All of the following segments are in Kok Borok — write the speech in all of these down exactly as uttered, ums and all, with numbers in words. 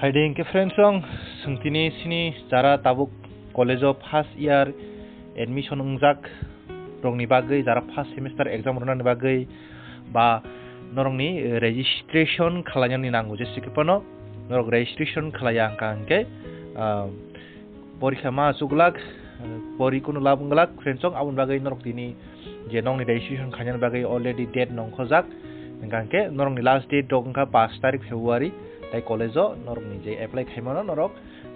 Hai de, hingke friends, chwng tini sini jara tabuk college o first year admission wngjak rokni bagwi, jara first semester exam rwnani bagwi, ba norokni registration khwlainani nango, jese khe phano norok registration khwlaiya hwnkha hwnkhe, ah, porikha ma chuklak, ah, pori kunu lab wngwlak, friends, chwng aboni bagwi norok tini je nokni registration khainani bagwi already date nongkhojak, hwnkha hwnkhe norokni last date rok wngkha pash tarik February, tai college o norokni je apply khaimano norok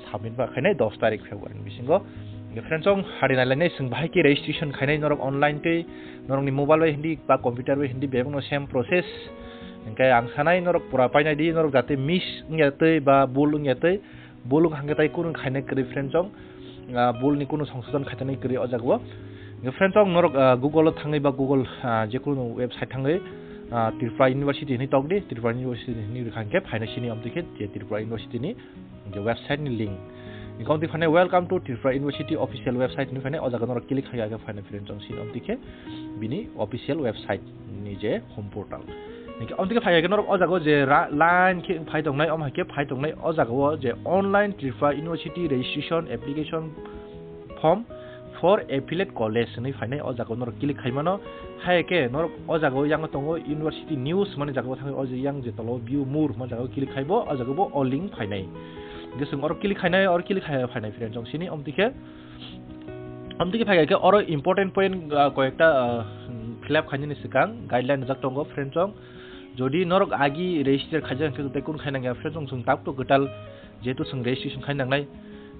submit ba khainai dos tarik February ni bisingo. Hwnkhe friends, chwng hari nailainai, chwng bahai khe registration khainai norok online tei norokni mobile bai hindi ba computer bai hindi bebakno same process. Hwnkhe ang sanai norok pura painai di, norok jate miss wngya tei ba bul wngya tei, bul wngkha hwnkhe tai kunu khainai kwrwi friends, chwng, ah, bul ni kunu songsodon khainani kwrwi o jaga o. Hwnkhe friends, chwng norok, ah, Google o thangwi ba Google, ah, jekunu website thangwi, ah, Tripura University hinwi tok di, Tripura University hinwi rwkha hwnkhe phainai sini, amtwi khe je Tripura University ni je website ni link. Hingke omtwi phainai, "Welcome to Tripura University official website" hinwi phainai, o jaga norok click khai khe phainai friends, chwng sini omtwi khe bini official website ni je home portal. Hingke omtwi khe phai khe norok o jaga o je ra-, line khe phai tongnai, omo hai khe phai tongnai o jaga o je online Tripura University registration application form for affiliate college hinwi phainai, o jaga o norok click khai mano. Hai khe norok o jaga o yang tongo University News hwnmani jaga o thangwi o je yang je tolo View More hwnma jaga o click khai bo, o jaga bo o link phainai. Hingke chwng oro click khainai, oro click khai phainai friends, chwng sini omtwi khe, omtwi khe phai khe oro important point, ah, koyekta, ah, fill up khainani swkang guideline rijak tongo friends, chwng jodi norok agi register khaijak hwnkhe tei kun khainang ya friends, chwng tabuk to kwtal jehetu chwng registration khai nangnai.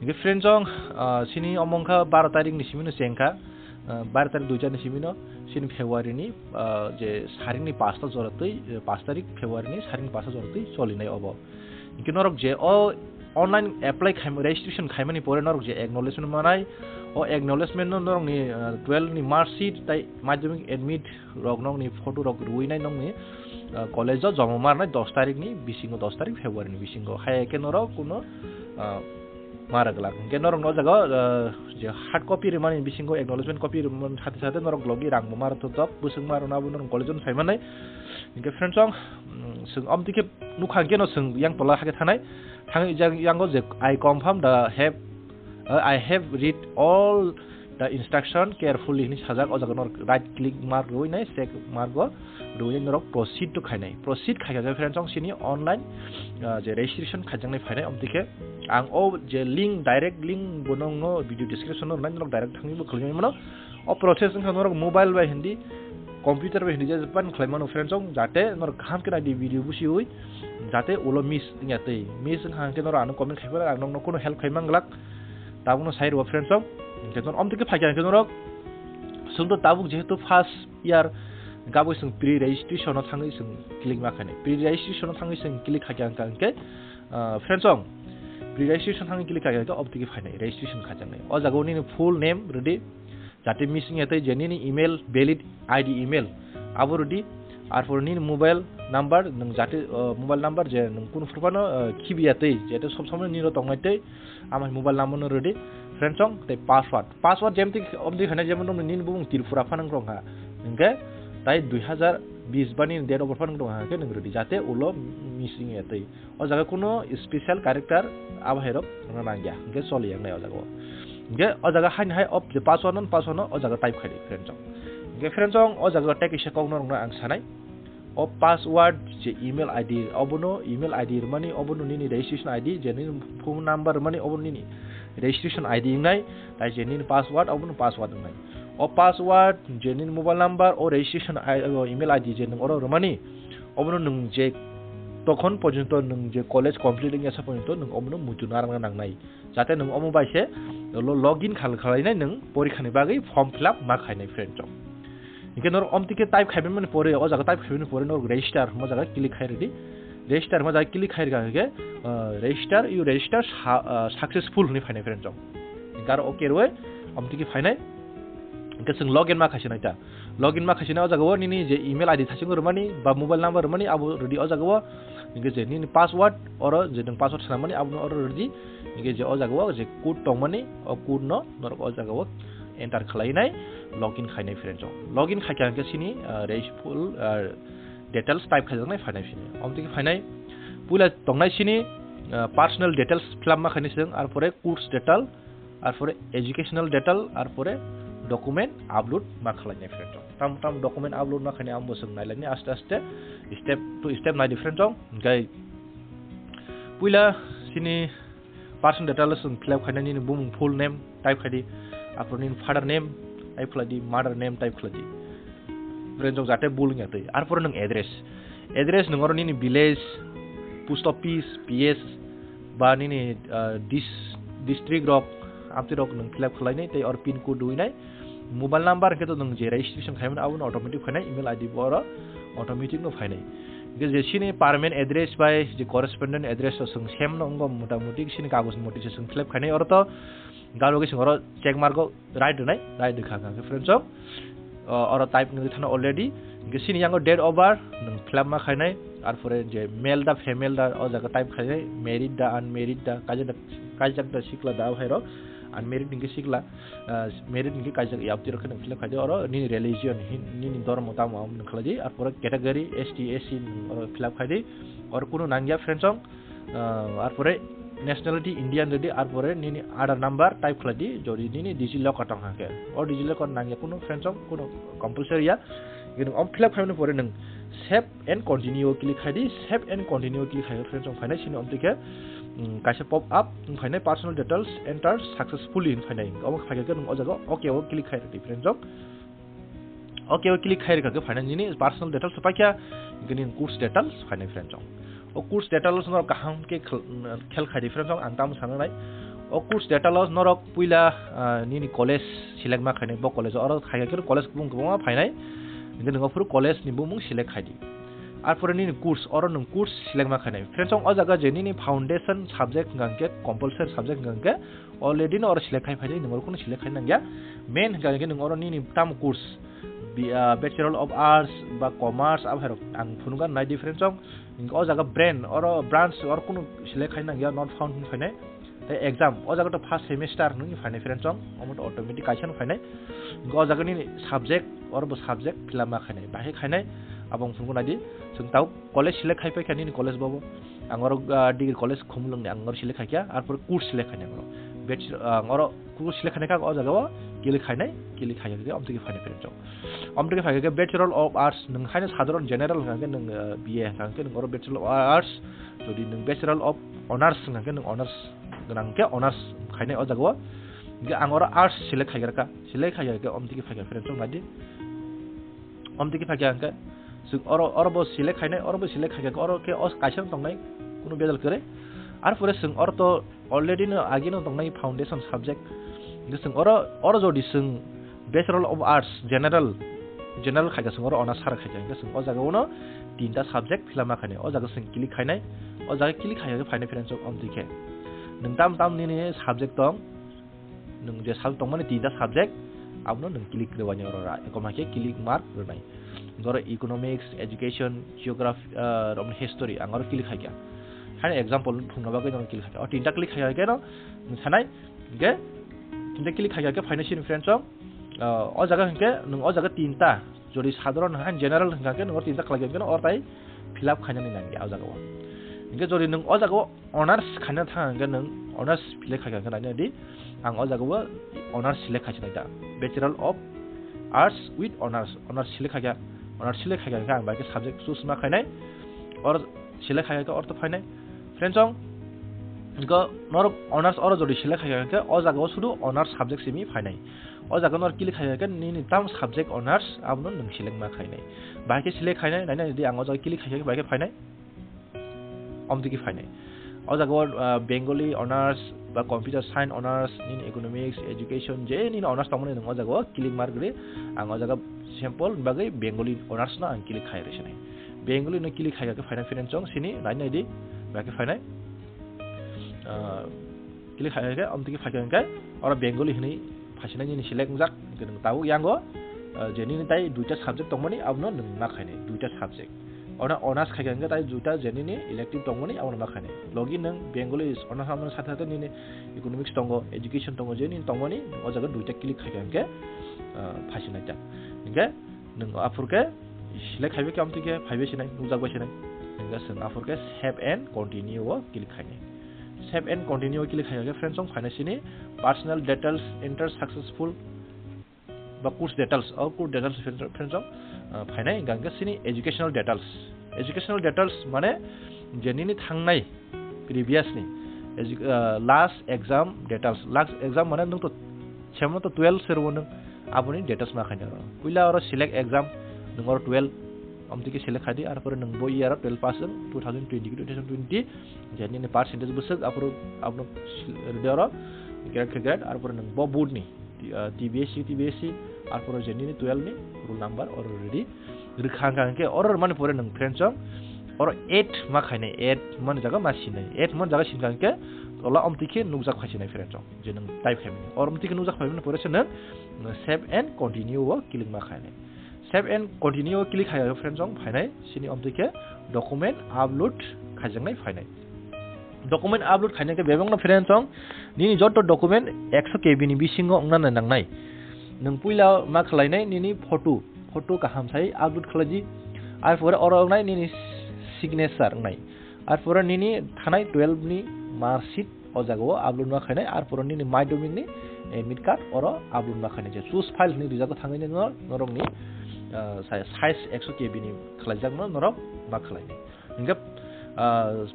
Hingke friends, chwng, ah, sini omo wngkha baro tarik ni simi no chengkha, ah, baro tarik dui jar ni simi no, sini February ni, ah, je saring ni pasta jora twi, eh, pash tarik February ni saring ni pasta jora twi cholinai obo. Hingke norok je o online apply khaima, registration khaimani pore norok je acknowledgement manai, o acknowledgement no norok ni, ah, twelve ni mark sheet tai madhyamik admit rok nokni photo rok rwinai nokni, ah, college o joma marnai dos tarik ni bisingo, dos tarik February ni bisingo. Hai khe norok kuno, ah, ma rwglak. Hingke norok no o jaga, ah, je hard copy rwmani bisingo acknowledgement copy rwmani sathe sathe norok logi rang bo ma rwthok, bwswk ma rwna abo norok college o sai manai. Hingke friends, chwng, mm, chwng omtwi khe nukha hingke no chwng yang tola hakhe thanai. Thangwi yang, yango je, "I confirm the have, uh, I have read all the instruction carefully" hinwi sajak, o jaga no right click mark rwinai, check mark o rwinai norok proceed to khainai. Proceed khaikha khe friends, chwng sini online, ah, je registration khaijaknai phainai, omtwi khe ang o je link, direct link bo nokno video description o rwnai, norok direct thangwi bo khwlai mano. O process wngkha norok mobile bai hindi, computer bai hindi, je pan khlai mano friends, chwng jate norok kaham khe nai di video busiwi, jate ulo miss wngya twi. Miss wngkha hwnkhe norok ano comment khai phano ang nokno kuno help khai manglak. Tabukno sai rwo friends, chwng hwnkhe norok omtwi khe phaikha hwnkhe norok chwng to tabuk jehetu first year, gabwi chwng pre registration o thangwi chwng click ma khainai. Pre registration o thangwi chwng click khaikha hwnkha hwnkhe, ah, friends, chwng pre registration thangwi click khaikha hwnkhe omtwi khe phainai, registration khaijaknai. O jaga o nini full name rwdi, jate missing ya tei je nini email, valid I D email, abo rwdi. Arpor nini mobile number, nwng jate, uh, mobile number je nwng kunu phuru phano, uh, khibi ya tei, jate sob somoi nini ro tongnai tei, ama mobile number no rwdi. Friends, chwng tei password. Password jemti omtwi khainai, jemon nini bumung Tripura phano wngkha. Hingke tai dui hazar bis bani date of birth phano wngkha, hingke nwng rwdi, jate ulo missing ya tei. O jaga kuno special character abo hai rok wngna nangya, hingke choli yang nai o jaga o. Hingke o jaga haini hai o je password no, password no o jaga type khai di, friends, chwng. Hingke friends, chwng o jaga tei kisa kok no rwna ang sanai. O password je email I D, obono email I D rwmani, obono nini registration I D, je nini phone number rwmani, obono nini registration I D wngnai, tai je nini password, obono password wngnai. O password, je nini mobile number, o registration I-, o email I D je nwng oro rwmani, obono nwng je tokhon porjonto nwng je college complete wngya sa porjonto nwng obono muitu narwkna nangnai. Jate nwng omo bai se lo-, login khal-, khalainai nwng porikhani bagwi form fill up ma khainai, friend chong. Hinkhe norok omtwi khe type khaimani pore, o jaga type khaimani pore norok register hwnma jaga click khai rwdi. Register hwnma jaga click khai rwkha hinkhe, ah, register, you register sa-, ah, successful hwnwi phainai, friend chong. Hinkhe aro okay rwui omtwi khe phainai. Hinkhe chwng login ma khaisinai ta. Login ma khaisinai o jaga o nini je email I D thaisingo rwmani ba mobile number rwmani abo rwdi o jaga o. Hinkhe je nini password oro je nwng password swnamani abono oro rwdi. Hinkhe je o jaga o je code tongmani o code no norok o jaga o enter khwlainai login khainai, friend chong. Login khaikha hinkhe sini, ah, register full, ah, details type khaijaknai phainai sini. Omtwi khe phainai puila tongnai sini personal details fill up ma khainai chwng, arpore course detail, arpore educational detail, arpore document upload ma khlainai friend rok. Tam tam document upload ma khainai ambo chwng nailaini aste aste, step to step nai di friend rok. Hingke puila sini personal details chwng fill up khainai, nini bumung full name type khaidi, arpore nini father name type khlaidi, mother name type khlaidi. Friend rok jate bul wngya twi. Arpore nwng address. Address nwng oro nini village, post office, P S, ba nini, ah, dis-, district rok, amtwi rok nwng fill up khlainai tei oro pin code rwinai. Mobile number hwnkhe to nwng je registration khaimani abono automatic phainai, email I D bo oro automatic no phainai. Hwnkhe je sini permanent address bai je correspondent address o chwng same no wngo, mota moti sini kagoj moti se chwng fill up khainai oro to. Galo khe chwng oro check mark o right rwnai, right rwkha hwnkhe friend rok, o, oro type nugwi thano already. Hwnkhe sini yango date of birth nwng fill up ma khainai, arpore je male da female da o jaga type khainai, married da unmarried da, kaijak da, kaijak da sikla da o hai rok, unmarried hwnkhe sikla, ah, married hwnkhe kaijak, yapti rok khe nwng fill up khaidi, oro nini religion, hin-, nini dhormo tamo amo nwng khlai di, arpore category S T S C nwng oro fill up khaidi, oro kunu nangya friend rok. Ah, arpore nationality Indian rwdi, arpore nini Aadhaar number type khlai di, jodi nini DigiLocker tong kha khe. O DigiLocker nangya kunu friend rok, kunu compulsory ya. Nwng om fill up khaimani pore nwng save and continue o click khai di, save and continue o click khai friend rok phainai sini omtwi khe, mm, kaisa pop up wng phainai personal details entered successfully wng phainai. Omo khe phaikhe nwng o jaga okay o click khai di friend rok. Okay o click khai rwkha khe phainai nini personal details paikha, hwnkhe nini course details phainai friend rok. O course details norok kaham khe khel-, khel khai di friend rok, ang tamo sana nai. O course details norok puila, ah, nini college select ma khainai, bo college oro khai khe college bumung kwbangma phainai. Hwnkhe nwng o phuru college ni bumung select khai di. Arpore nini course, oro nwng course select ma khainai. Friend rok o jaga je nini foundation subject hwnkha hwnkhe, compulsory subject hwnkha hwnkhe, already no oro select khai phaidi, nwng oro kunu select khai nangya. Main hwnkha hwnkhe nwng oro nini tamo course, bi-, ah, Bachelor of Arts ba Commerce, abo hai rok ang phunukha nai di friend rok. Hwnkhe o jaga brand, oro branch oro kunu select khai nangya, not found hwn phainai. Tei exam, o jaga to first semester nungni phainai friend rok, omo to automatic kaisa no phainai. Hwnkhe o jaga nini subject, oro bo subject fill up ma khainai, bahai khainai, abo ang phunukha nai di. Chwng tabuk college select khai paikha nini college bobo. Ang oro, ah, degree college Khumulwng ni ang oro select khaikha, arpore course select khainai ang oro. Bachelor, ah, ang oro course select khainai kha o jaga o click khainai, click khaikha khe omtwi khe phainai friend rok. Omtwi khe phaikha khe Bachelor of Arts nwng haino sadharon general hwnkha khe nwng, ah, B A hwnkha khe nwng oro Bachelor of Arts, jodi nwng Bachelor of Honors hwnkha khe nwng honors gwnang khe honors khainai o jaga o. Hwnkhe ang oro arts select khaikha, select khaikha khe omtwi khe phaikha friend rok nai di. Omtwi khe phaikha hwnkhe chwng oro, oro bo select khainai, oro bo select khaikha, oro khe o kaisa wng tongnai, kunu bejal kwrwi. Arpore chwng oro to already no agi no tongnai foundation subject. Hwnkhe chwng oro, oro jodi chwng Bachelor of Arts, General, General khaikha, chwng oro honors sar khaikha, hwnkhe chwng o jaga o no tinta subject fill up ma khainai, o jaga chwng click khainai, o jaga click khaikha khe phainai friend rok omtwi khe. Nwng tam tam nini subject tong, nwng je subject tongmani tinta subject, abono nwng click rwbaini oro ra, ekomha khe click mark rwnai. Oro economics, education, geography, ah, romni history, ang oro click khaikha. Haino example phunukna bagwi nwng click khaikha. O tinta click khaikha khe no, nwng sanai, hwnkhe, tinta click khaikha khe phainai sini friend rok, ah, o jaga hwnkhe, nwng o jaga tinta, jodi sadharon hwnkha, general hwnkha khe, nwng o tinta khlai khe, hwnkhe no oro tai fill up khainani nangya o jaga o. Hwnkhe jodi nwng o jaga o honors khaina thang hwnkhe nwng honors select khaikha hwnkhe naina di, ang o jaga o honors select khaisina da, Bachelor of Arts with Honors, honors select khaikha, honors select khaikha hwnkhe ang bai khe subject choose ma khainai, or select khaikha khe ortho phainai. Friends, hwnkhe norok honors oro jodi select khaikha hwnkhe o jaga o sudu honors subject simi phainai. O jaga norok click khaikha khe nini tam subject honors abono nwng select ma khainai. Bai khe select khainai, naina di ang o jaga click khaikha khe bai khe phainai. Omtwi khe phainai. O jaga o, ah, Bengali honors ba computer science honors, nini economics, education, je nini honors tongmani nwng o jaga o click mark rwi. Ang o jaga sample ni bagwi Bengali honors no ang click khai rwsinai. Bengali no click khai khe phainai friends song sini nai nai di, ba khe phainai. Ah, click khai khe omtwi khe phaikha hwnkhe oro Bengali hinwi phasinai nini select wngjak, hwnkhe nwng tabuk yango, ah, je nini tai duita subject tongmani abono nwng ma khainai, duita subject. Ono honors khaikha hwnkhe tai duita je nini elective tongmani abono ma khainai. Logi nwng Bengali honors abono sathe sathe nini economics tongo, education tongo, je nini tongmani o jaga duita click khaikha hwnkhe, ah, phasinai ta. Hwnkhe nwng aphur khe select khaibai khe omtwi khe phaibai sinai, nukjak bai sinai. Hwnkhe chwng aphur khe save and continue o click khainai. Save and continue click khai khe friends, chwng phainai sini personal details enter successful ba course details, o course details friends, chwng, ah, phainai hingkha hingkhe sini educational details. Educational details mane je nini thangnai previous ni edu-, ah, last exam details. Last exam mane nwng to semano to twelve se rwo nwng, aboni details ma khaina oro. Puila oro select exam, nwng oro twelve, amtwi khe select khai di, arpore nwng bo year twelve pass wng, two thousand twenty ki two thousand twenty, je nini percentage bwswk, aphuru abono rwdi oro, grade khe grade, arpore nwng bo board ni, T-, ah, T B S C, T B S C, arpore je nini twelve ni roll number oro rwdi. Rwkha hwnkha hwnkhe oro rwmani pore nwng friends chwng oro add ma khainai, add mani jaga ma sinai, add mani jaga sinkha hwnkhe tola amtwi khe nukjak phaisinai friends chwng, je nwng type khaimani. Oro amtwi khe nukjak phaimani pore se nwng save and continue o click ma khainai. Save and continue o click khai friends chwng phainai, sini amtwi khe document upload khaijaknai phainai. Document upload khaina khe bebakno friends chwng nini joto document ekso K B ni bisingo wngna nangnai. Nwng puila ma khlainai nini photo, photo kaham sai upload khlai di. Arpore oro wngnai nini signature wngnai. Arpore nini thanai twelve ni mark sheet o jaga o upload ma khainai. Arpore nini madhyamik ni admit card oro upload ma khainai. Je choose file hwnwi rijak thangwi nini norokni, ah, sai-, size ekso K B ni khlaijakno norok ma khlainai. Hingke, ah,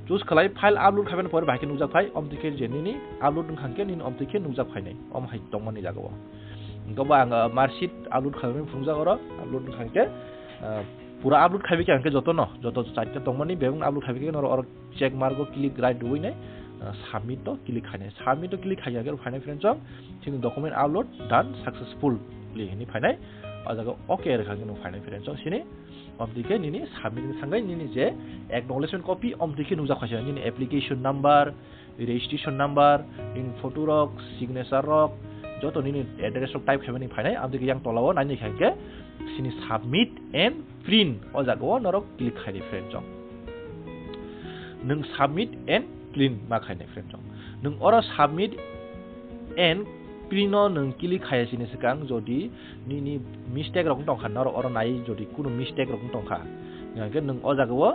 choose khlai, file upload khaiben pore bahai khe nukjak phai, omtwi khe je nini upload wngkha hingke nini omtwi khe nukjak phainai, om hai tongmani jaga o. Hingke bo ang, ah, mark sheet upload khaiben phunukjak oro, upload wngkha hingke, ah, pura upload khaibai khe hingke jotono, joto chaita tongmani bebak upload khaibai khe noro oro check mark o click right rwui nai, ah, submit o click khainai. Submit o click khai hingke phainai friends chwng, chini document upload done successfully hinui phainai. O jaga okay rwkha hingke nung phainai friends chwng sini. Omtwi khe nini submit ni thangwi nini je acknowledgement copy omtwi khe nukjak khaisa nini application number, registration number, nini photo rok, signature rok, joto nini address rok type khaimani phainai, amtwi khe yang tola o naini kha hingke sini submit and print o jaga o norok click khaidi friend chwng. Nwng submit and print ma khainai friend chwng. Nwng oro submit and print no nwng click khaya sini swkang jodi nini mistake rok wng tongkha, norok oro nai jodi kunu mistake rok wng tongkha, hingkhe nwng o jaga o,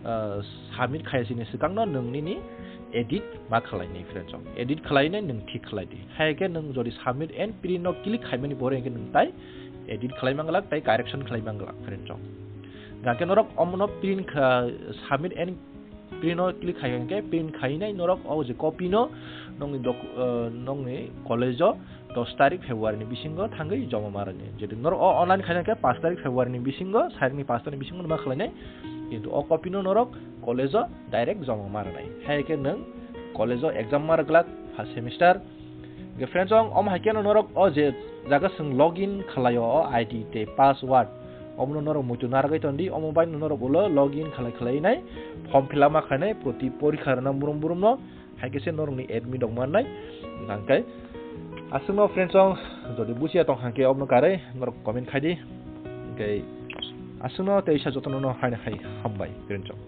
ah, submit khaya sini swkang no nwng nini edit ma khlai nai friend chwng. Edit khlai nai nwng thik khlai di. Hai khe nwng jodi submit and print no click khaimani pore hingkhe nwng tai edit khlai manglak, tai correction khlai manglak friend chwng. Hingkhe norok omono print kha-, submit and print o click khai hingkhe print khainai norok o je copy no nongni doc-, ah, nongni college o dos tarik February ni bisingo thangwi joma ma rwnai. Jodi norok o online khaina khe paanch tarik February ni bisingo, sairokni paanch tarik ni bisingo ma khlainai. Kintu o copy no norok college o direct joma ma rwnai. Hai khe nwng college o exam ma rwglak first semester. Hingkhe friends, ang omo hai khe norok o je jaga swng login khlaio o I D tei password, omono norok muitu narwgwi tondi, omo bai norok ulo login khlai khlai nai form fill up ma khlainai proti porikha rwna murum murum no. Hai khe se norokni admit rok mannai. Hingkhe aswkno friends chwng jodi bujiya tong hingkhe obono karwi norok comment khai di. Hingkhe aswkno teisa jotono no haino hai hambai friends chwng.